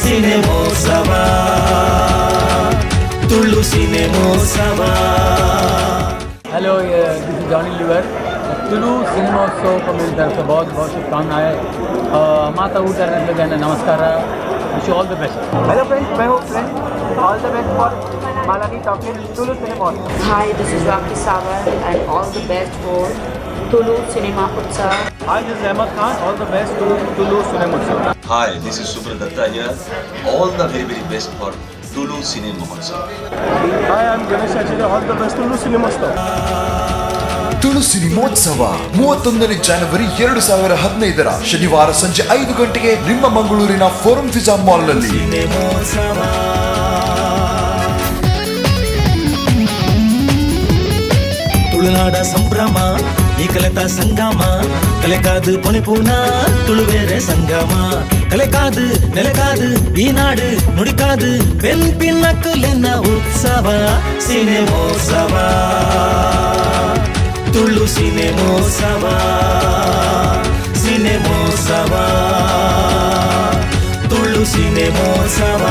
ಸಿನೆಮೋತ್ಸವ, Tulu ಸಿನೆಮೋತ್ಸವ. Hello, this is Johnny Lever. Tulu सिनेमोत्सव को मेरी तरफ से बहुत बहुत शुभकामनाएं. ಮಾತ ಊಟ ನಮಸ್ಕಾರ. Wish all the best. Hello friends, मैं हूँ friend. All the best for Malani Talkies Tulu Cinema. Hi, this is Rakhi Sawant and all the best for Tulu Cinema Utsav. Hi, this is Ahmed Khan. All the best to Tulu Cinemotsav. Hi, this is Subra Datta here. All the very, very best for Tulu Cine Mahotsav. Hi, I'm Ganesh Acharya. All the best Tulu Cinemotsav. Tulu ಸಿನಿಮೋತ್ಸವ 31ನೇ January 2015ರ ಶನಿವಾರ ಸಂಜೆ 5 ಗಂಟೆಗೆ ನಿಮ್ಮ ಮಂಗಳೂರಿನ forum Fiza ಮಾಲ್ನಲ್ಲಿ. ಸಿನೆಮೋತ್ಸವ. ತುಳುನಾಡ ಸಂಭ್ರಮ, ಈ ಕಲೆತ ಸಂಗಮ, ಕಲೆಕಾದು ಪೊಲಿಪೂನ ತುಳುವೇರೆ ಸಂಗಮ. ಕಲೆಕಾದು ನೆಲೆಕಾದು ಈ ನಾಡು ನುಡಿಕಾದು ಬೆನ್ಪಿನಕುಲೆನ ಉತ್ಸವ ಸಿನೆಮೋತ್ಸವ, ತುಳು ಸಿನೆಮೋತ್ಸವ, ಸಿನೆಮೋತ್ಸವ, ತುಳು ಸಿನೆಮೋತ್ಸವ.